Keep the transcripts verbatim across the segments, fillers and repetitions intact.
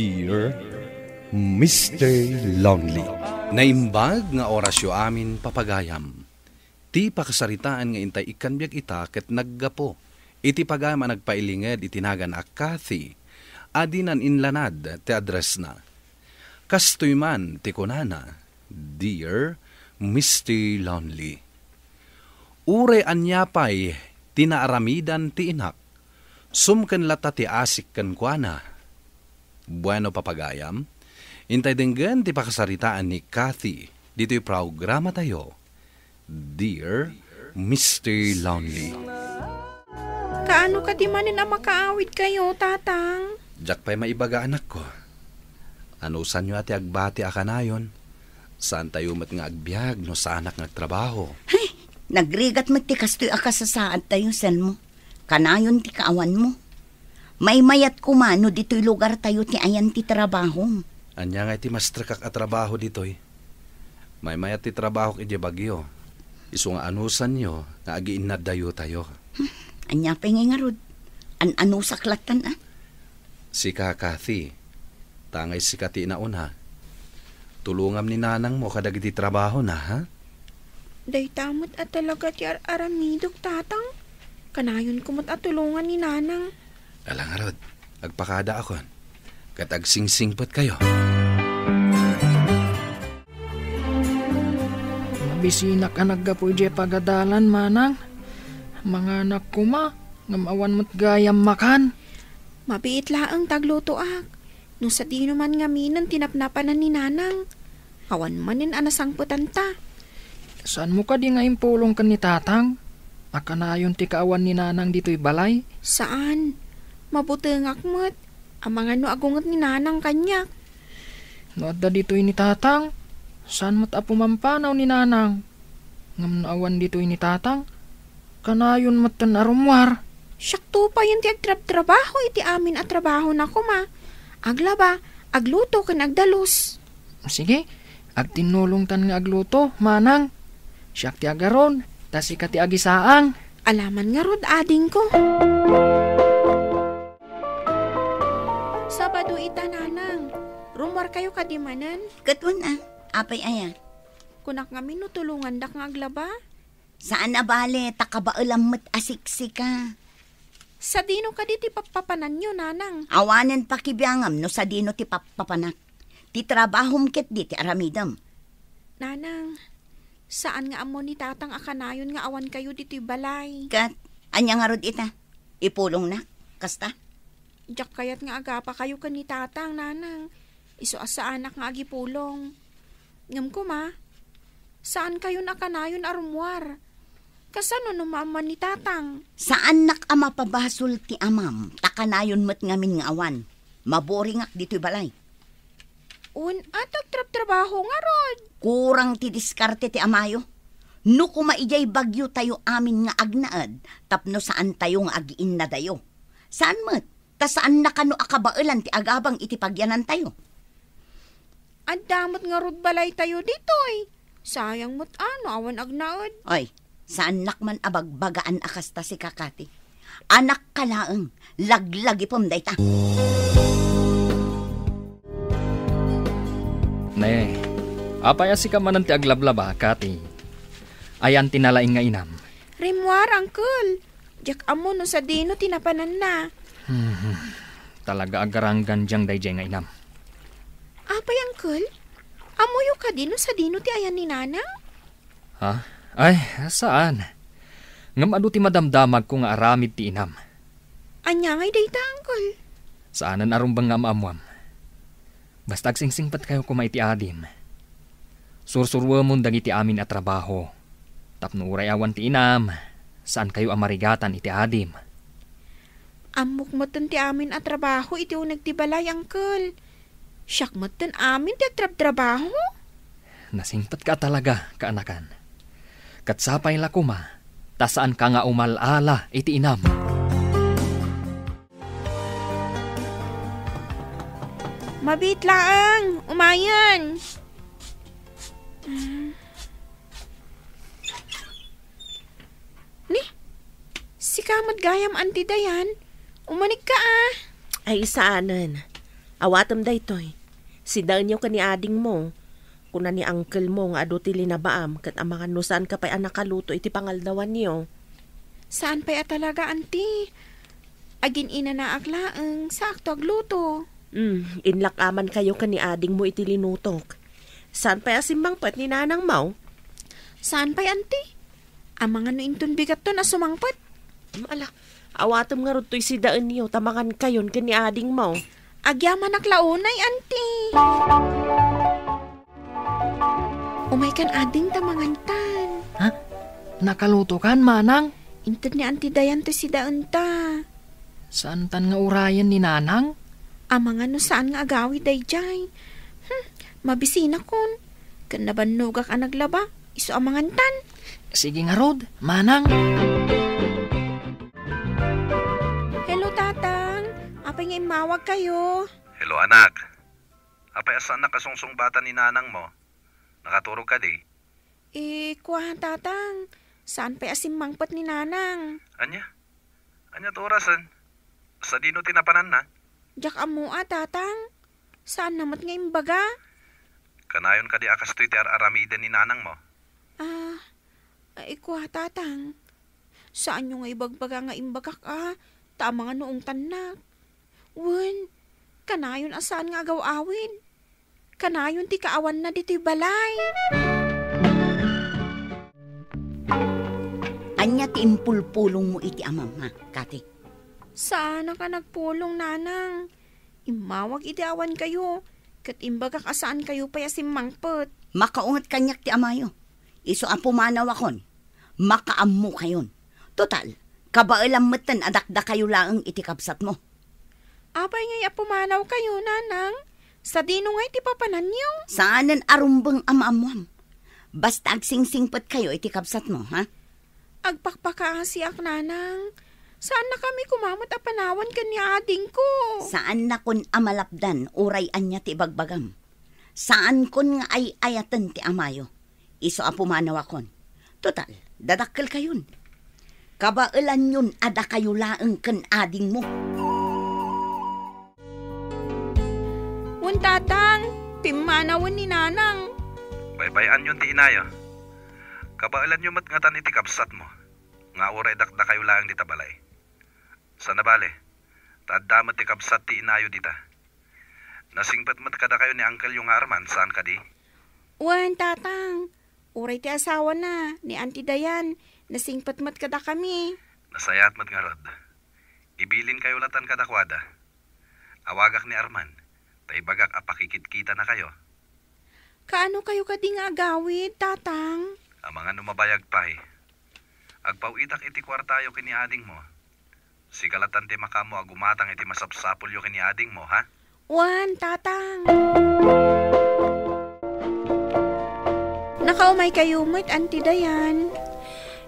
Dear Mister Lonely. Naimbag nga orasyo amin, papagayam. Ti pakasaritaan nga intay ikkan biag ita ket naggapu iti pagayam a nagpailinged iti nagan a Kathy a dinan inlanad ti addressna. Kastoy man ti kunana, "Dear Mister Lonely, uray ania pay ti naaramidan ti inak, sumken latta ti asik kenkuana." Bueno, papagayam, intay denggen ti pakasaritaan ni Kathy ditoy programatayo, Dear Mister Lonely. Kaano kadi manen a makaawidkayo, Tatang? Diak pay maibaga, anakko. Anusanyo a ti agbati a kanayon, saantayo met nga agbiag no saanak nga agtrabaho. Ay, nagrigat met ti kastoy a kasasaadtayo, Selmo. Kanayon ti kaawanmo. Maymayat koma no ditoy lugartayo ti ayan ti trabahom. Ania ngay ti mastrekak a trabaho ditoy? Maymayat ti trabahok idiay Baguio. Isu nga anusanyo nga agiinnaddayotayo. Ania pay ngay ngarud? An-anusak lattan, a? Sika, Kathy, tangay sika ti inauna. Tulongam ni nanangmo kadagiti trabahona, ha? Dayta met a talaga ti ar-aramidek, Tatang. Kanayonko met a tulongan ni Nanang. Ala ngarud, agpakadaakon, ket agsingsingpetkayo. Mabisinak a naggapu idiay pagadalan, manang. Manganak koma, ngem awan met gayam makan. Mabiit laeng ti aglutoak. No sadino man ngaminen ti napnapanan ni Nanang, awan manen a nasangpetanta. Saanmo kadi nga impulong ken ni Tatang a kanayon ti kaawan ni Nanang ditoy balay? Saan. Mabutengak met. Amangan no agunget ni Nanang kaniak. No adda ditoy ni Tatang, saan met a pumampanaw ni Nanang. Ngem no awan ditoy ni Tatang, kanayon metten a rummuar. Siakto payen ti agtrabtrabaho iti amin a trabahona koma. Aglaba, agluto, ken agdalus. Sige, agtinnulongtan nga agluto, manang. Siak ti agaron, ta sika ti agisaang. Alaman ngarud, adingko. Sabado ita, Nanang. Rummuarkayo kadi manen? Ket wen a, apay aya? Kunak ngamin no tulongandak nga aglaba. Saan a bale, ta kabaelam met a siksika. Sadino kadi ti pappapananyo, Nanang? Awanen pakibiangam no sadino ti pappapanak. Ti trabahom ketdi ti aramidem. Nanang, saan nga ammo ni Tatang a kanayon nga awankayo ditoy balay. Ket, ania ngarud ita? Ipulongnak? Kasta? Diak kayat nga agapakayo ken ni Tatang, Nanang. Isu a saanak nga agipulong. Ngem koma, saankayon a kanayon a rummuar. Kasano no maammuan ni Tatang? Saannak a mapabasol ti amam, ta kanayon met ngamin nga awan. Maboringak ditoy balay. Wen a, ta agtrabtrabaho ngarud. Kurang ti diskarte ti amayo. No koma idiay Baguio tayo amin nga agnaed, tapno saantayo nga agiinnadayo. Saan met, ta saan na kano a kabaelan ti agabang iti pagyanantayo. Adda met ngarud balaytayo ditoy. Sayang met a no awan agnaed. Ay, saannak man a bagbagaan a kasta, sika, Kati. Anakka laeng, laglagipem dayta. Ne, apay a sika manen ti aglablaba, Kati? Ayan ti nalaing nga inam. Rimmuar, Uncle. Diak ammo no sadino ti napananna. Hmm, talaga a garanggandiang daydiay nga inam. Apay, Uncle? Ammoyo kadi no sadino ti ayan ni Nanang? Ha? Ay, saan. Ngem adu ti madamdamagko nga aramid ti inam. Ania ngay dayta, Uncle? Saanen a rumbeng nga am-ammuam. Basta agsingsingpetkayo koma iti adim. Sursuruemon dagiti amin a trabaho. Tapno uray awan ti inam, saankayo a marigatan iti adim. Ammok metten ti amin a trabaho iti uneg ti balay, Uncle. Siak metten amin ti agtrabtrabaho. Nasingpetka a talaga, kaanakan. Ket sapay la koma, ta saanka nga umal-ala iti inam. Mabiit laeng, umayen. Ni, sika met gayam, Auntie Dayan? Umanikka a. Ay, saanen. Awatem daytoy. Sidaenyo ken ni adingmo. Kuna ni uncle mo nga adu ti linabaam ket amangan no saanka pay a nakaluto iti pangaldawanyo. Saan pay a talaga, Auntie? Agin-inanaak laeng, saakto agluto. Hmm, inlak-amankayo ken ni adingmo iti linutok. Saan pay a simmangpet ni nanangmo? Saan pay, Auntie? Amangan no inton bigatton a sumangpet. Hmm, ala, awatem ngarud toy sidaenyo ta mangankayon ken ni adingmo. Agyamanak la unay, Auntie. Umaykan ading ta mangantan. Ha? Nakalutokan, manang? Inted ni Auntie Dayan ti sidaenta. Saantan nga urayen ni nanang? Amangan no saan nga agawid daydiay. Hmm, mabisinakon. Ken nabannogak a naglaba, isu a mangantan. Sige ngarud, manang. Hello, Tatang. Apay nga immawagkayo? Hello, anak. Apay a saannak a sungsungbatan ni nanangmo? Nakaturog kadi? Eh, kua, Tatang. Saan pay a simmangpet ni Nanang? Ania? Ania ti orasen? Sadino ti napananna? Diak ammo a, Tatang. Saanna met nga imbaga. Kanayon kadi a kastoy ti ar-aramiden ni nanangmo? Ah, ay, kua, Tatang. Saanyo nga ibagbaga nga imbagak a, ta amangan no ungtannak. Wen, kanayon a saan nga agaw-awid. Kanayon ti kaawanna ditoy balay. Ania ti impulpulongmo iti amam, ha, Kati? Saanak a nagpulong, Nanang. Immawag iti awankayo, ket imbagak a saankayo pay a simmangpet. Makaunget kaniak ti amayo. Isu a pumanawakon, makaammokayon. Total, kabaelam metten a dakdakayo laeng iti kabsatmo. Apay ngay a pumanawkayo, Nanang? Sadino ngay ti papananyo? Saanen a rumbeng a maammoam. Basta agsingsingpetkayo iti kabsatmo, ha? Agpakpakaasiak, Nanang. Saannakami koma met a panawan ken ni adingko. Saannakon a malapdan uray ania ti ibagbagam. Saankon nga ay-ayaten ti amayo. Isu a pumanawakon. Total, dadakkelkayon. Kabaelanyon a dakayo laeng ken adingmo. Wen, Tatang, pimmanawen ni Nanang. Baybay-anyon ti inayo. Kabaelanyo met ngatan iti kabsatmo, nga uray dakdakayo laeng dita balay. Sana bale, ta adda met ti kabsat ti inayo dita. Nasingpet met kadakayo ni angkelyo nga Arman, saan kadi? Wen, Tatang. Uray ti asawana, ni Auntie Dayan, nasingpet met kadakami. Nasayaat met ngarud. Ibilinkayo latan kadakuada. Awagak ni Arman, ta ibagak a pakikitkitanakayo. Kaano kayo kadi nga agawid, Tatang? Amangan no mabayag pay. Agpaw-itak iti kuartayo ken ni adingmo. Sika latan ti makaammo a gumatang iti masapsapulyo ken ni adingmo, ha? Wen, Tatang. Nakaumay kayo met, Auntie Dayan.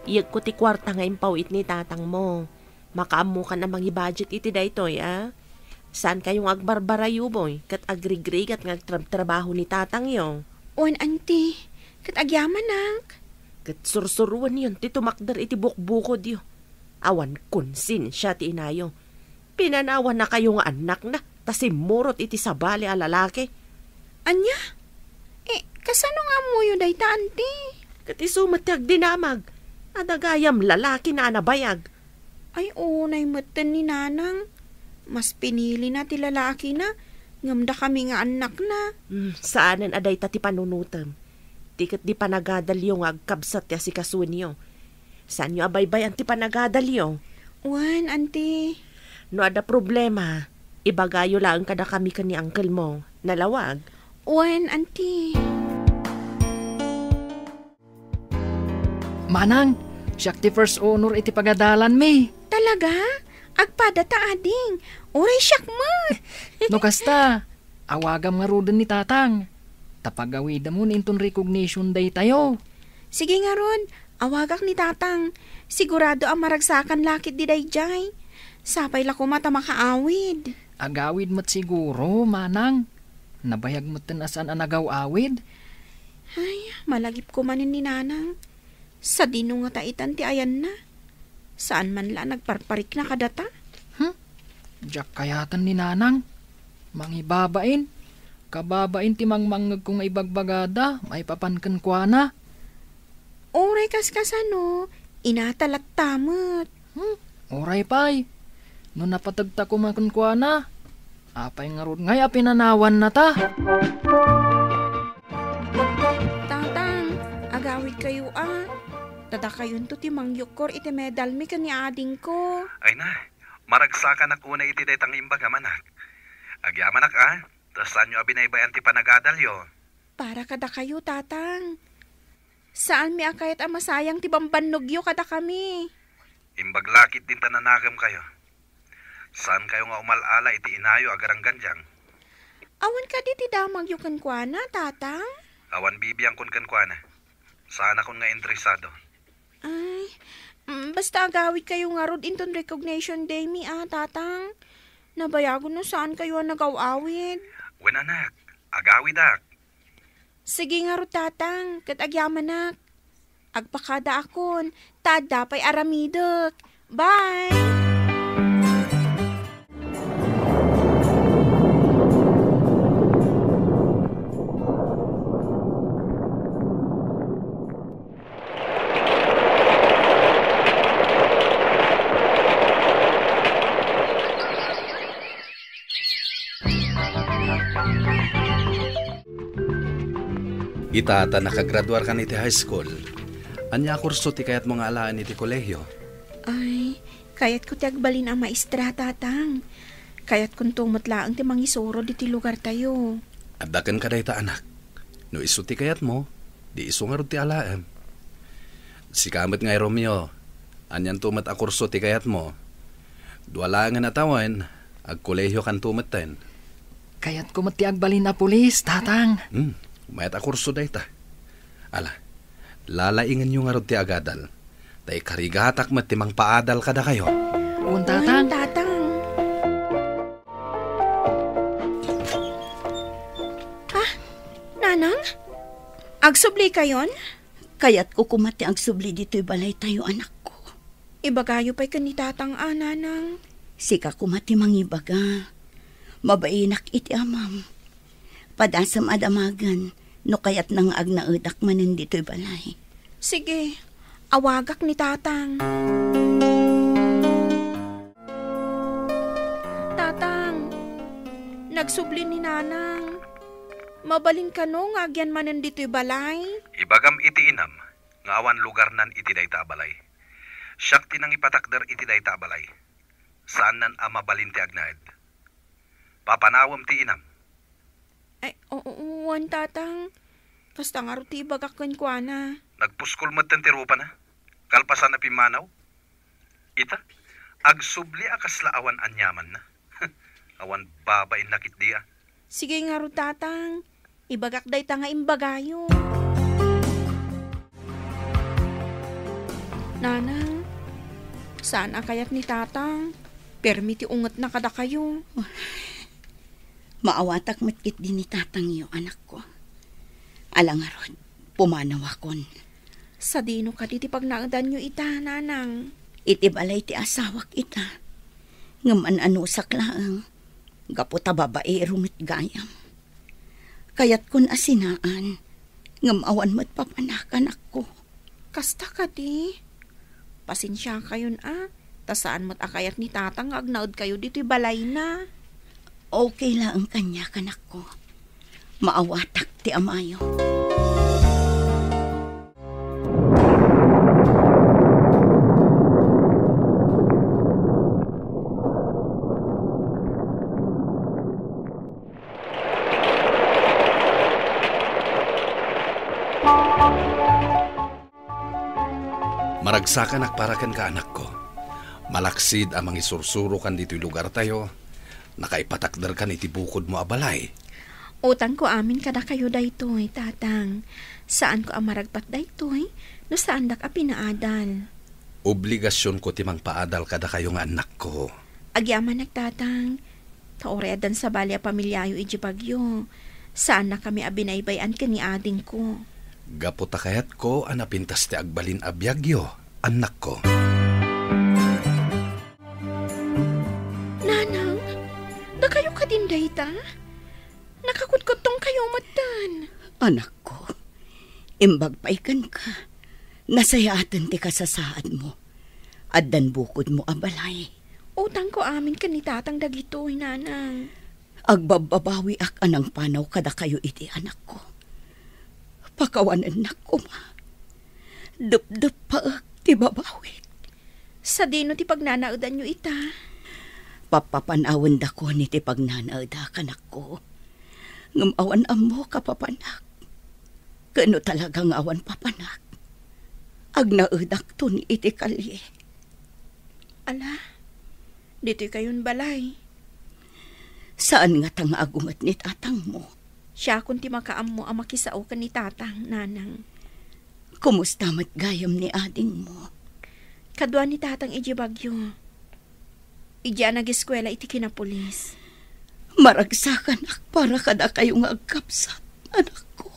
Iyegko ti kuarta nga impaw-it ni tatangmo. Makaammokan a mangibudget iti daytoy, a? Saankayo nga agbarbarayuboy ket agrigrigat nga agtrabtrabaho ni tatangyo. Wen, Auntie, ket agyamanak. Ket sursuruenyon ti tumakder iti bukbukodyo. Awan konsensia ti inayo. Pinanawannakayo nga annakna, ta simmurot iti sabali a lalaki. Ania? Eh, kasano nga ammoyo dayta, Auntie? Ket isu met ti agdinamag. Adda gayam lalakina a nabayag. Ay, unay metten ni Nanang. Mas pinilina ti lalakina, ngem dakami nga annakna. Hmm, saanen a dayta ti panunotem. Ti ket di panagadalyo nga agkabsat ti asikasoenyo. Saanyo a baybay-an ti panagadalyo? Wen, Auntie. No adda problema, ibagayo laeng kadakami ken ni uncle mo. Nalawag? Wen, Auntie. Manang, siak ti first honor iti pagadalanmi. Talaga? Agpada ta, ading. Uray siak met. No kasta, awagam ngaruden ni Tatang. Ta pagawidamon inton recognition daytayo. Sige ngarud, awagak ni Tatang. Sigurado a maragsakan la ketdi daydiay. Sapay la koma ta makaawid. Agawid met siguro, Manang. Nabayag metten a saan a nagaw-awid. Ay, malagip ko manen ni Nanang. Sadino ngata itan ti ayanna? Saan man la a nagparparikna kadata? Hmm? Diak kayaten ni Nanang. Mangibabain. Kababain ti mangmangngegko nga ibagbagada maipapan kenkuana. Uray kaskasano, inata latta met. Hmm, uray pay. No napategta koma kenkuana, apay ngarud ngay a pinanawanna ta? Tatang, agawidkayo a. Tadakayonto ti mangyukkor iti medalmi ken ni adingko. Ay na, maragsakanak unay iti dayta nga imbagam, anak. Agyamanak a, ta saanyo a binaybay-an ti panagadalyo. Para kadakayo, Tatang. Saanmi a kayat a masayang ti bambannogyo kadakami. Imbag lakit din ta nanakemkayo. Saankayo nga umal-ala iti inayo a garanggandiang. Awan kadi ti damagyo kenkuana, Tatang? Awan bibiangkon kenkuana. Saanakon nga interesado. Ay, mm, basta agawidkayo ngarud inton recognition day mi, a, Tatang. Nabayagon no saankayo a nagaw-awid. Wen, anak, agawidak. Sige ngarud, Tatang, ket agyamanak. Agpakadaakon, ta adda pay aramidek. Bye! Ita ta nakagraduarkan iti high school, ania a kurso ti kayatmo nga alaen iti kolehiyo? Ay, kayatko ti agbalin a maestra, Tatang. Kayatkonto met laeng ti mangisuro ditoy lugartayo. Adda kenka dayta, anak. No isu ti kayatmo, di isu ngarud ti alaem. Sika met ngay, Romeo, anianto met a kurso ti kayatmo? Dua laengen a tawen, agkolehiokanto metten. Kayatko met ti agbalin a pulis, Tatang. Hmm, mayat a kurso dayta. Ala, lalaingenyo ngarud ti agadal. Ta ikarigatak met ti mangpaadal kadakayo. Wen, Tatang. Wen, Tatang. Ah, Nanang? Agsubli kayon? Kayatko koma ti agsubli ditoy balaytayo, anakko. Ibagayo pay ken ni Tatang a, Nanang. Sika koma ti mangibaga. Mabainak iti amam. Padasem a damagen no kayatna nga agnaedak manen ditoy balay. Sige, awagak ni Tatang. Tatang, nagsubli ni Nanang. Mabalin kano nga agyan manen ditoy balay? Ibagam iti inam nga awan lugarnan iti dayta a balay. Siak ti nangipatakder iti dayta a balay. Saannan a mabalin ti agnaed. Papanawem ti inam. Ay, o-, o-, wen, Tatang. Kasta ngarud ti ibagak kenkuana. Nagpuskol metten ti rupana. Kalpasan a pimmanaw. Ita, agsubli a kasla awan aniamanna. Awan babainna ketdi a. Sige ngarud, Tatang. Ibagak dayta nga imbagayo. Nanang, saan a kayat ni Tatang? Permi ti ungetna kadakayo. Maawatak met ketdi ni Tatangyo, anakko. Ala ngarud, pumanawakon. Sadino kadi ti pagnaedanyo ita, Nanang? Iti balay ti asawak ita. Ngem an-anusak laeng, gapu ta babaero met gayam. Kayatkon a sinaan, ngem awan met papanak, anakko. Kasta kadi? Pasensiakayon a, ta saan met a kayat ni Tatang nga agnaedkayo ditoy balayna. Okay laeng kaniak, anakko. Maawatak ti amayo. Maragsakanak para kenka, anakko. Malaksid a mangisursurokan ditoy lugartayo, nakaipatakderkan iti bukodmo a balay. Utangko amin kadakayo daytoy, Tatang. Saanko a maragpat daytoy no saandak a pinaadal. Obligasionko ti mangpaadal kadakayo nga annakko. Agyamanak, Tatang. Ta uray addan sabali a pamiliayo idiay Baguio, saannakami a binaybay-an ken ni adingko. Gapu ta kayatko a napintas ti agbalin a biagyo, annakko. Nanang, dakayo kadin dayta? Umattan. Anakko, imbag pay kenka. Nasayaaten ti kasasaadmo. Addan bukodmo a balay. Utangko amin ken ni Tatang dagitoy, Nanang. Agbabbabawiak a nangpanaw kadakayo iti anakko. Pakawanennak koma. Depdeppaek ti babawik. Sadino ti pagnanaedanyo ita? Pappapanawendakon iti pagnanaedak, anakko. Ngem awan ammo kapapanak. Ken no talaga nga awan papanak, agnaedakton iti kalye. Ala, ditoy kayon balay. Saan ngata nga agunget ni tatangmo? Siakon ti makaammo a makisao ken ni tatang, Nanang. Kumusta met gayam ni adingmo? Kadua ni tatang idiay Baguio. Idiay a nageskuela iti kinapulis. Maragsakanak para kadakayo nga agkabsat, anakko.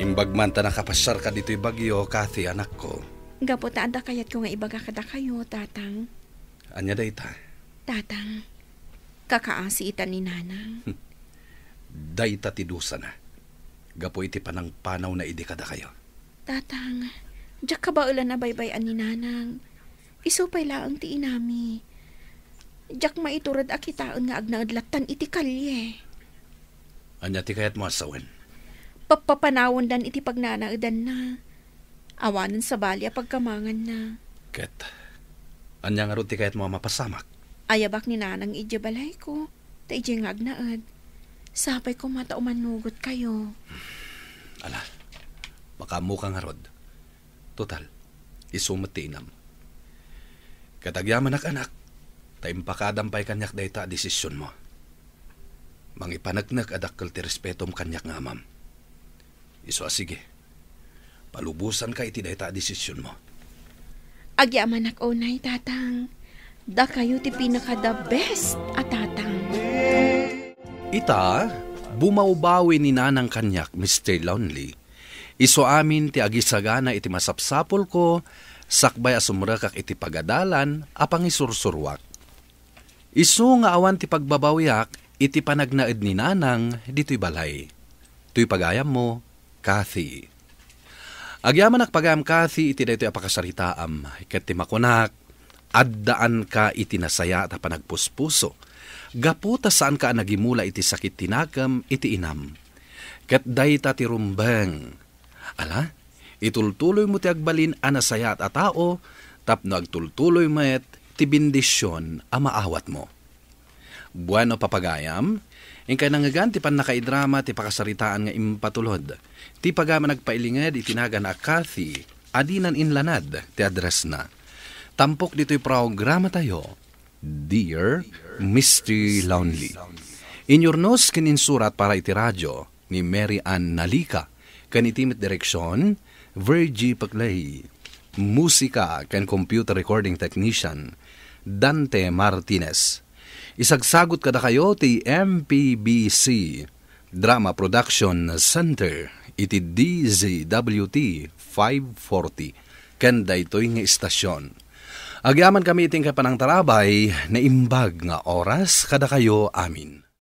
Imbag man ta nakapasiarka ditoy Baguio, Kathy, anakko. Gapu ta adda kayatko nga ibaga kadakayo, Tatang. Ania dayta? Tatang, kakaasi ita ni Nanang. Dayta ti dusana. Gapu iti panangpanawna idi kadakayo. Tatang, diak kabaelan a baybay-an ni Nanang. Isu pay laeng ti inami. Diak maitured a kitaen nga agnaed lattan iti kalye. Ania ti kayatmo a sawen? Pappapanawandan iti pagnanaedanna. Awanen sabali a pagkamanganna. Ket ania ngarud ti kayatmo a mapasamak? Ayabak ni Nanang idiay balayko, ta idiay nga agnaed. Sapay koma ta umannugotkayo. Ala, makaammoka ngarud. Total, isu met ti inam. Ket agyamanak, anak, ta impakadam pay kaniak dayta a desisionmo. Mangipaneknek a dakkel ti respetom kaniak nga amam. Isu a sige, palubosanka iti dayta a desisionmo. Agyamanak unay, Tatang. Dakayo ti pinaka-the best a tatang. Ita, bumawbawi ni Nanang kaniak, Mister Lonely. Isu amin ti agisagana iti masapsapulko, sakbay a sumrekak iti pagadalan a pangisursuruak. Isu nga awan ti pagbabawiak iti panagnaed ni Nanang ditoy balay. Toy pagayammo, Kathy. Agyamanak pagayam, Kathy, iti daytoy a pakasaritaam, ket ti makunak, addaanka iti nasayaat a panagpuspuso, gapu ta saanka a nagimula iti sakit ti nakem iti inam. Ket dayta ti rumbeng. Ala, itultuloymo ti agbalin a nasayaat a tao tapno agtultuloy met ti bendision a maawatmo. Bueno, papagayam, inkay nangngegan ti pannakaidrama ti pakasaritaan nga impatulod. Ti pagayam a nagpailinged iti nagan a Kathy, a dinan inlanad ti addressna. Tampok ditoy programatayo, Dear Mister Lonely. Inyurnos ken insurat para iti radio ni Mary Ann Nalica, ken iti met direksion, Virgie Paclay. Musika ken computer recording technician, Dante Martinez. Isagsagut kadakayo ti M P B C Drama Production Center iti D Z W T five forty ken daytoy nga istasyon. Agyamankami iti panangtarabay, naimbag nga oras kadakayo amin.